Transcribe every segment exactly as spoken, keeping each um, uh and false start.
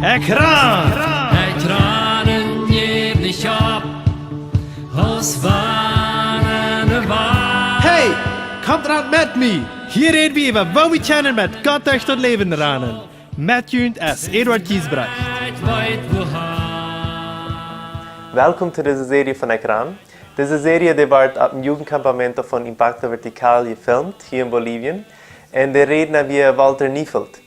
Ekj ran! Ekj ran un jeff nich opp, aus wann ne Wal. Hey, komt ran met mie! Hia räd wie äwa, woo wie kjennen met Gott derch daut Läwen ranen. Met junt es Eduard Giesbrecht. Ekj weet wohan. Welkom to dise Serie von Ekj ran. Dise Serie, dee woat opp een Jugendcampamento von Impacto Vertical jefilmt, hia en Bolivien. Un de Rädna wia Walter Neufeld.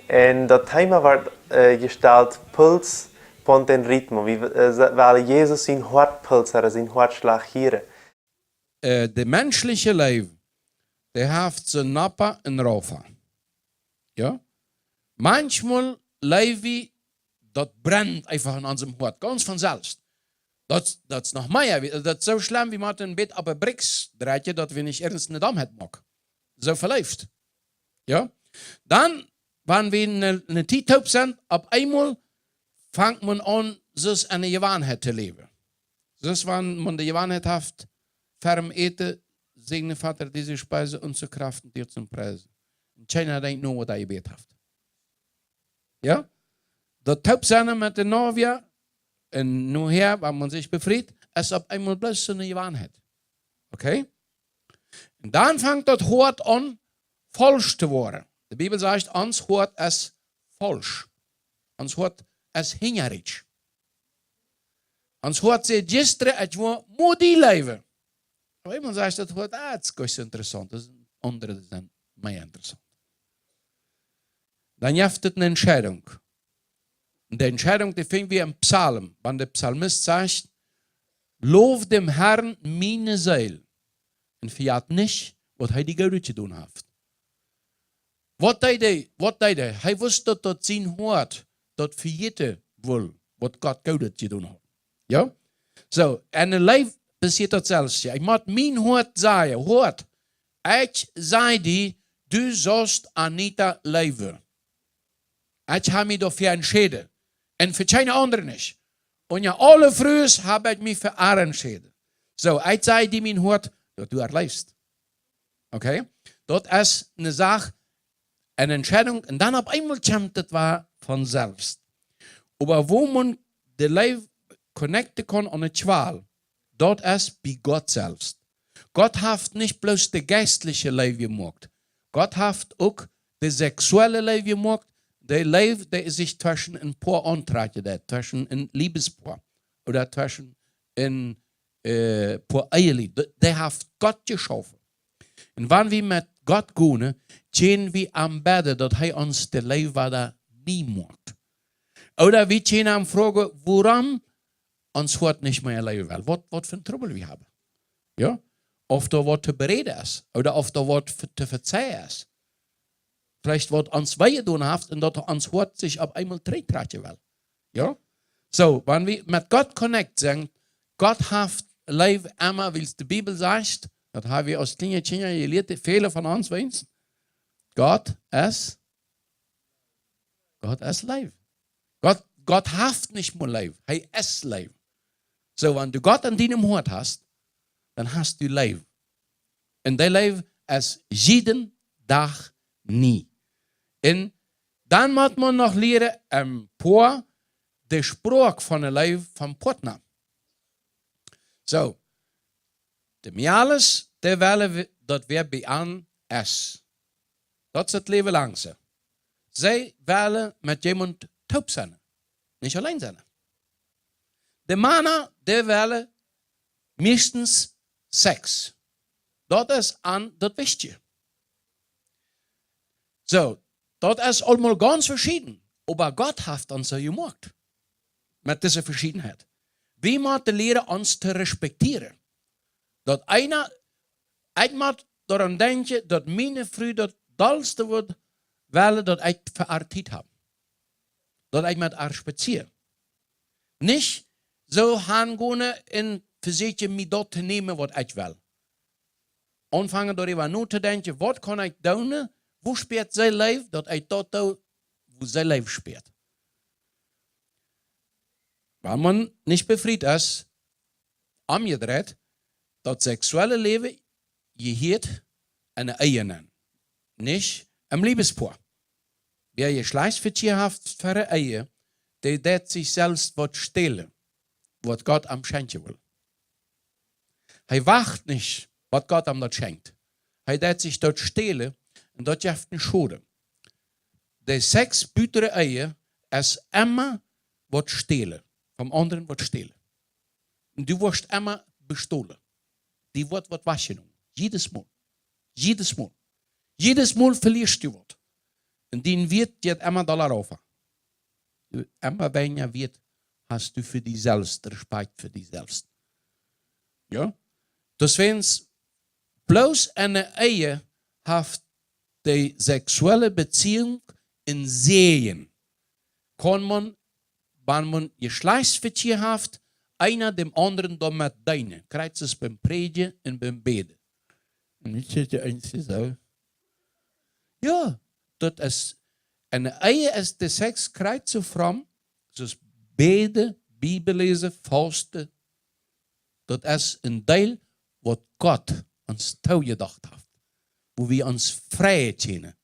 Un daut Thema woat, äh, jestalt Puls, Punto en Ritmo. Wie, äh, se-, wellen Jesus sien Hoatpuls, ooda sien Hoatschlach hieren. Äh, de menschliche Läwen, dee haft sien Opp un Auf. Jo? Maunchmol läw wie, daut brennt eefach en onsem Hoat, gaunz von selfst. Daut, daut es noch mea, wie, daut es soo schlemm, wie motten een bät opp de Bricks drekjen, daut wie nich irjent ne Dommheit moaken. Soo veleeft. Jo? Dan, wan wie ne, ne Tiet toop sent, opp eemol fangt maun aun, soo aus ne Jewanheit to läwen. Soo aus wan maun de Jewanheit haft, ferm äten, segne, Vater, diese Speise, unsere Kraft und dir zum Preisen. Un kjeena denkjt no, waut hee jebät haft. Jo? Daut toop sennen met de Novia, un nohäa, wan maun sikj befriet, es opp eemol bloos soo ne Jewanheit. Okay? Un dan fangt daut Hoat aun, faulsch to woaren. De Bibel sajcht, ons Hoat es faulsch. Ons Hoat es hinjaritsch. Ons Hoat säd jistren, ekj wull mau die läwen. Oba eemol sajcht daut Hoat, ah, daut es goanich soo interessaunt, daut es, aundre sent mea interessaunt. Dan jeft et ne Entscheidunk. Un de Entscheidunk, dee finj wie em Psalm, wan de Psalmist sajcht: „Low dän Herrn, miene Seel, un vejät nich, waut hee die Goodet jedonen haft.“ Waut deed hee, waut deed hee? Hee wist, daut, daut sien Hoat daut vejäten wull, waut Gott Goodet jedonen haud. Jo? Soo, un en Läwen passieet daut selfst. Jo, ekj mott mien Hoat sajen: „Hoat, ekj saj die, du saust Anita läwen. Ekj hab mie doafäa entschäden. Un fa kjeene aundre nich. Un jo, aule Frues hab ekj mie fa äa entschäden. Soo, ekj saj die, mien Hoat, daut du äa läwst.“ Okay? Daut es ne Sach, ne Entscheidunk, un dan opp eemol kjemt et wada von selfst. Oba woo maun de Läwen connecten kaun aun de Kjwal, daut es bie Gott selfst. Gott haft nich bloos de jeistliche Läwen jemoakt. Gott haft uk de seksuelle Läwen jemoakt, de Läwen, dee sikj tweschen een Poa auntrakjen deit, tweschen een Liebespoa ooda tweschen een, äh, Poa Ehelied. Dee, dee haft Gott jeschaufen. Un wan wie met Gott gonen, kjenn wie am bäden, daut hee ons de Läwen wada nie moakt. Ooda wie kjennen am froagen, wuarom ons Hoat nich mea läwen well. Waut, waut fa een Trubbel wie haben. Jo? Auf doa waut to beräden es. Ooda auf doa waut ve-, to vezeien es. Veleicht waut ons wee jedonen haft un daut ons Hoat sikj opp eemol trigjtrakjen well. Jo? Soo, wan wie met Gott connect sent, Gott haft Läwen emma, wiels de Bibel sajcht, daut hab wie aus kjliene Kjinja jelieet, väle von ons weens, Gott es, Gott es Läwen. Gott, Gott haft nich mau Läwen, hee es Läwen. Soo, wan du Gott en dienem Hoat hast, dan hast du Läwen. Un dee Läwen es jieden Dach nie. Un dan mott maun noch lieren, een Poa, de Sproak von de Läwen vom Partner. Soo, de Mejales, dee wellen, daut wäa bie an es. Daut es daut Läwen lang soo. See wellen met jemaunt toop sennen. Nich auleen sennen. De Mana, dee wellen meistens Sex. Daut es an daut Wichtje. Soo, daut es aulemol gaunz veschieden. Oba Gott haft ons soo jemoakt. Met dise Veschiedenheit. Wie motten lieren, ons to respektieren. Daut eena, ekj mott doaraun denkjen, daut miene Fru daut dollste wudd wellen, daut ekj fa äa Tiet hab. Daut ekj met äa spazia. Nich soo hangonen un vesieekjen, mie daut to nämen, waut ekj well. Aunfangen doaräwa notodenkjen, waut kaun ekj doonen, woo spieet see Läwen, daut ekj daut doo, woo see Läwen spieet. Wan maun nich befriet es, omjedreit, daut seksuelle Läwen jehieet enne Ehe nenn, nich em Liebespoa. Wäa Jeschlajchtsvekjia haft ver de Ehe, dee deit sikj selfst waut stälen, waut Gott am schenkjen well. Hee wacht nich, waut Gott am daut schenkjt. Hee deit sikj daut stälen un daut jeft een Schoden. De Sex buta de Ehe es emma waut stälen, vom aundren waut stälen. Un du woascht emma bestolen. Die woat waut wajchjenomen. Jiedes Mol. Jiedes Mol. Jiedes Mol veliest du waut. Un dien Wieet jeit emma dolla rauf. Emma weinja Wieet hast du fa die selfst, Respekt fa die selfst. Jo? Deswäajen, bloos enne Ehe haft de sexuelle Beziehung een Säajen. Kaun maun, wan maun Jeschlajchtsvekjia haft, eena däm aundren doamet deenen. Krakjt soo aus biem Prädjen un biem Bäden. Un nich jeit eena soo. Jo, daut es, enne Ehe es de Sex krakjt soo fromm, soo aus bäden, Bibel läsen, fausten. Daut es een Deel, waut Gott ons toojedocht haft, wua wie ons friejen kjennen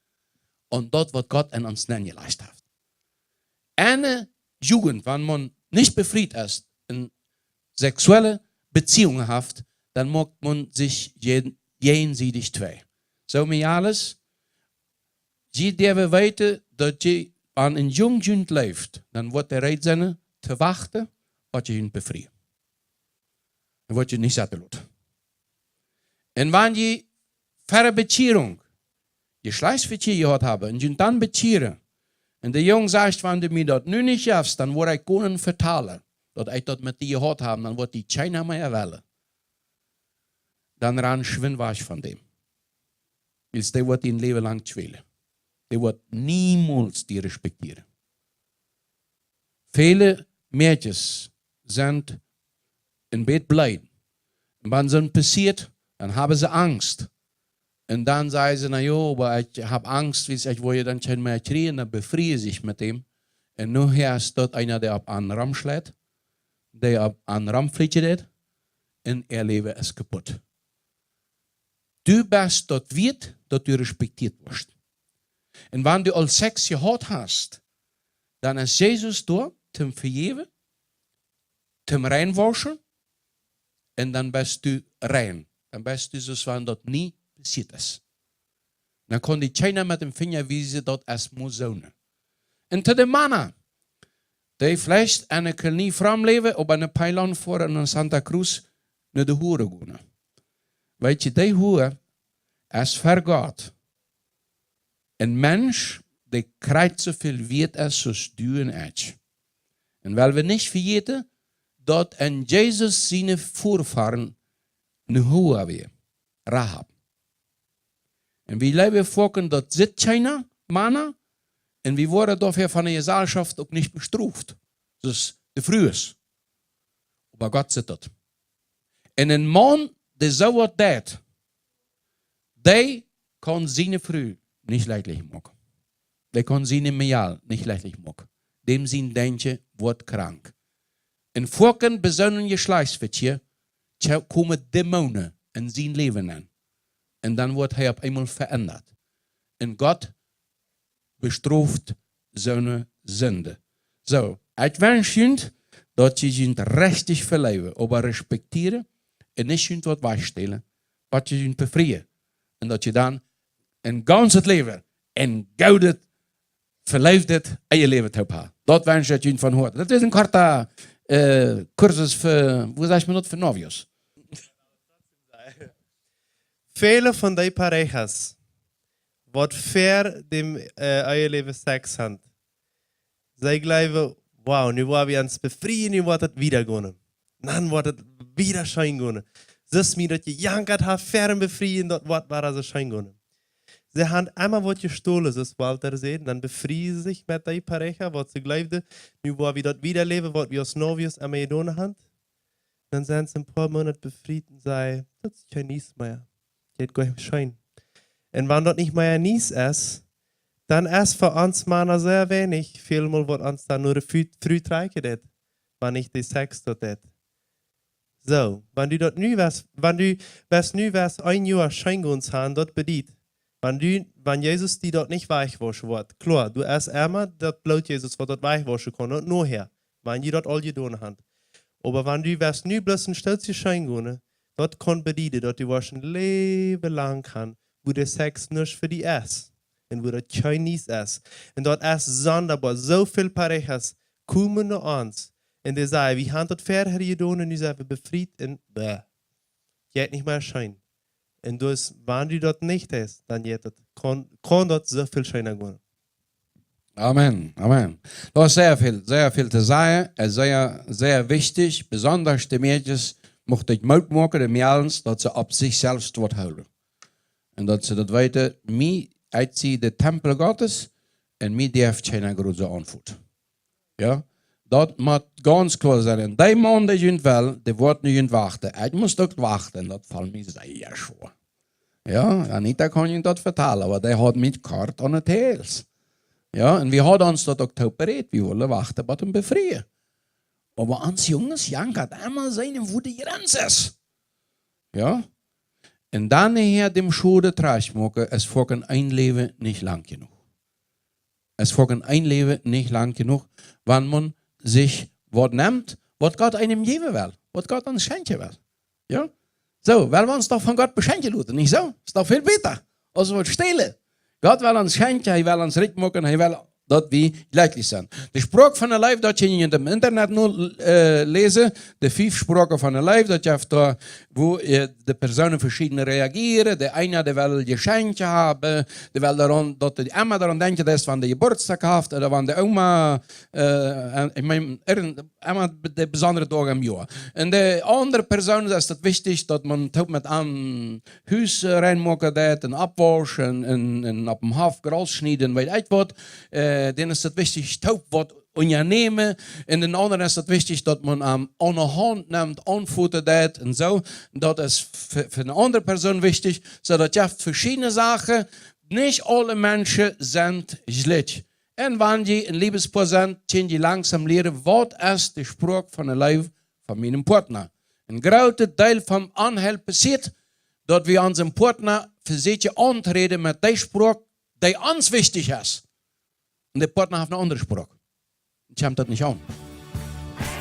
aun daut, waut Gott en ons nenjelajcht haft. Enne Jugend, wan maun nich befriet es un sexuelle Beziehungen haft, dan moakt maun sikj je-, jäajensiedich twei. Soo mie aules, jie däwen weeten, daut jie, wan een Jung junt leeft, dan woat hee reed sennen to wachten, waut jie junt befrieen. Un woat junt nich saten loten. Un wan jie ver de Bekjierunk Jeschlajchtsvekjia jehaut haben un junt dan bekjieren, un de Jung sajcht: "Wan du mie daut nu nich jefst, dan woa ekj gonen vetalen, daut ekj daut met die jehaut hab, dan woat die kjeena mea wellen." Dan ran schwind wajch von däm. Wiels dee woat dien Läwen lang kjwälen. Dee woat niemols die respektieren. Väle Mäakjes sent een bät bleed. Un wan soont passieet, dan haben see Angst. Un dan sajen see: "Na jo, oba ekj hab Angst, wiels ekj woa je dan kjeen mea kjrieen", dan befrieen see sikj met däm. Un nohäa es daut eena, dee opp an romschleit, dee opp an romflieekjen deit, un äa Läwen es kaput. Du best daut wieet, daut du respektieet woascht. Un wan du aul Sex jehaut hast, dan es Jesus doa, toom vejäwen, toom reinwauschen, un dan best du rein. Dan best du soo aus wan daut nie passieet es. Dan kaun die kjeena met däm Finja wiesen, daut es mol soone. Un to de Mana, dee veleicht enne Kolonie fromm läwen, oba enne Peilan foaren un en Santa Cruz no de Hure gonen. Weet jie, dee Hure es ver Gott een Mensch, dee krakjt soo väl wieet es aus du un ekj. Un well wie nich vejäten, daut en Jesus siene Vorfahren ne Hure wia, Rahab. Un wie jleewen foaken, daut sitt kjeena, Mana, un wie woaren doafäa von de Jeselschoft uk nich bestroft, soo aus de Frues. Oba Gott sitt daut. Un een Maun, dee soo waut deit, dee kaun siene Fru nich jlekjlich moaken. Dee kaun siene Mejal nich jlekjlich moaken. Däm sien Denkjen woat krank. Un foaken bie soone Jeschlajchtsvekjia, tja, komen Dämonen en sien Läwen nenn. Un dan woat hee opp eemol veendat. Un Gott bestroft soone Sind. Soo, ekj wensch junt, daut jie junt rechtich veleewen, oba respektieren, un nich junt waut wajchstälen, waut jie junt befrieen. Un daut jie dan een gaunzet Läwen, een goodet, veleewdet Eheläwen toop haben. Daut wensch ekj junt von Hoaten. Daut es een korta, äh, Kursus fa, woo sajcht maun daut, fa novios. Väle von dee parejas, waut ver däm, äh, Eheläwen Sex haben, see jleewen: "Wow, nu woa wie ons befrieen, nu woat et wieda gonen. Dan woat et wieda scheen gonen. Soo aus mie daut jejankat haft ver däm Befrieen, daut woat wada soo scheen gonen." See haben emma waut jestolen, soo aus Walter säd, dan befrieen see sikj met dee pareja, waut see jleewden, nu woa wie daut wieda läwen, waut wie aus novios emma jedonen haben. Dan sent see een poa Moonat befriet un sajen: "Daut es kjeen Nies mea. Daut jeit goanich scheen." Un wan daut nich mea Nies es, dan es fa ons Mana sea weinich, välmol waut ons dan no de Fru, Fru trakjen deit, wan nich de Sex daut deit. Soo, wan du daut nu west, wan du west nu west een Joa scheen gonen han, daut bediet, Wan du, wan Jesus die daut nich wajchwauschen woat, kloa, du hast emma daut Bloot Jesus, waut daut wajchwauschen kaun, un nohäa, wan du daut aul jedonen hast. Oba wan du west nu bloos een Stootje scheen gonen, daut kaun bedieden, daut du woascht een Läwen lang han, wua de Sex nuscht fa die es. Un wua daut kjeen Nies es. Un daut es sondaboa, soo väl Parejas komen no ons. Un dee sajen, wie han daut verhäa jedonen, un nu sent wie befriet un bäh. Jeit nich mea scheen. Un dus, wan du daut nich hast, dan jeit daut, kaun, kaun daut soo väl scheena gonen. Amen, amen. Daut es sea väl, sea väl to sajen. Un sea, sea wichtich, besonda de Mäakjes, mucht ekj Moot moaken, de Mejales, daut see opp sikj selfst waut hoolen. Un daut see daut weeten, mie, ekj sie de Tempel Gottes, un mie deit kjeena groot soo aunfoten. Jo? Daut mott gaunz kloa sennen. Un dee Maun, dee junt well, dee woat nu junt wachten. Ekj must uk wachten, daut foll mie sea schwoa. Jo, Anita kaun junt daut vetalen, oba dee haud mie kort aun de Täls. Jo, un wie hauden ons daut uk too bereet, wie wullen wachten, bat hee befrieen. Oba ons Junges jankat emma sennen, wua de Jrenz es. Jo? Un dan nohäa däm Schoden trajcht moaken, es foaken een Läwen nich lang jenuach. Es foaken een Läwen nich lang jenuach, wan maun sikj waut nemt, waut Gott eenem jäwen well, waut Gott ons schenkjen well. Jo? Soo, well wie ons doch von Gott beschenkjen loten, nich soo? Es doch väl bäta, aus waut stälen. Gott well ons schenkjen, hee well ons rikj moaken, hee well, daut wie jlekjlich sent. De Sproak von de Leew, daut kjenn jie em Internet no, äh, läsen. De fief Sproaken von de Leew, daut jeft doa, wua, äh, de Persoonen veschieden reagieren. De eena, dee well Jeschenkje haben, dee well doaraun, daut dee emma doaraun denkjen, daut es, wan dee Jeburtsdach haft, ooda wan de Oma, äh, ekj meen, irjent, emma de besondre Doag em Joa. Un de aundre Persoon es daut wichtich, daut maun toop met am Hus, äh, rein moaken deit un aufwauschen un, un, un opp däm Hoff Graus schnieden, weet ekj waut. Äh, dän es daut wichtich, toop waut unjanämen. Un dän aundren es daut wichtich, daut maun am aun de Haunt nemt, aunfoten deit un soo. Daut es fa, fa eene aundre Persoon wichtich. Soo, daut jeft veschiedne Sachen. Nich aule Menschen sent jlikj. Un wan jie een Liebespoa sent, kjenn jie langsom lieren, waut es de Sproak von de Leew von mienen Partner. Een grootet Deel vom Onheil passieet, daut wie onsen Partner vesieekjen auntoräden met dee Sproak, dee ons wichtich es. Un de Partner haft eene aundre Sproak. Kjemt daut nich aun.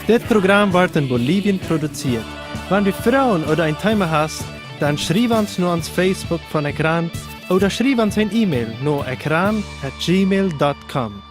Dit Programm woat en Bolivien produziert. Wan du Froagen ooda een Thema hast, dan schriew ons no ons Facebook von Ekran ooda schriew ons een E-Mail no ekran at gmail dot com.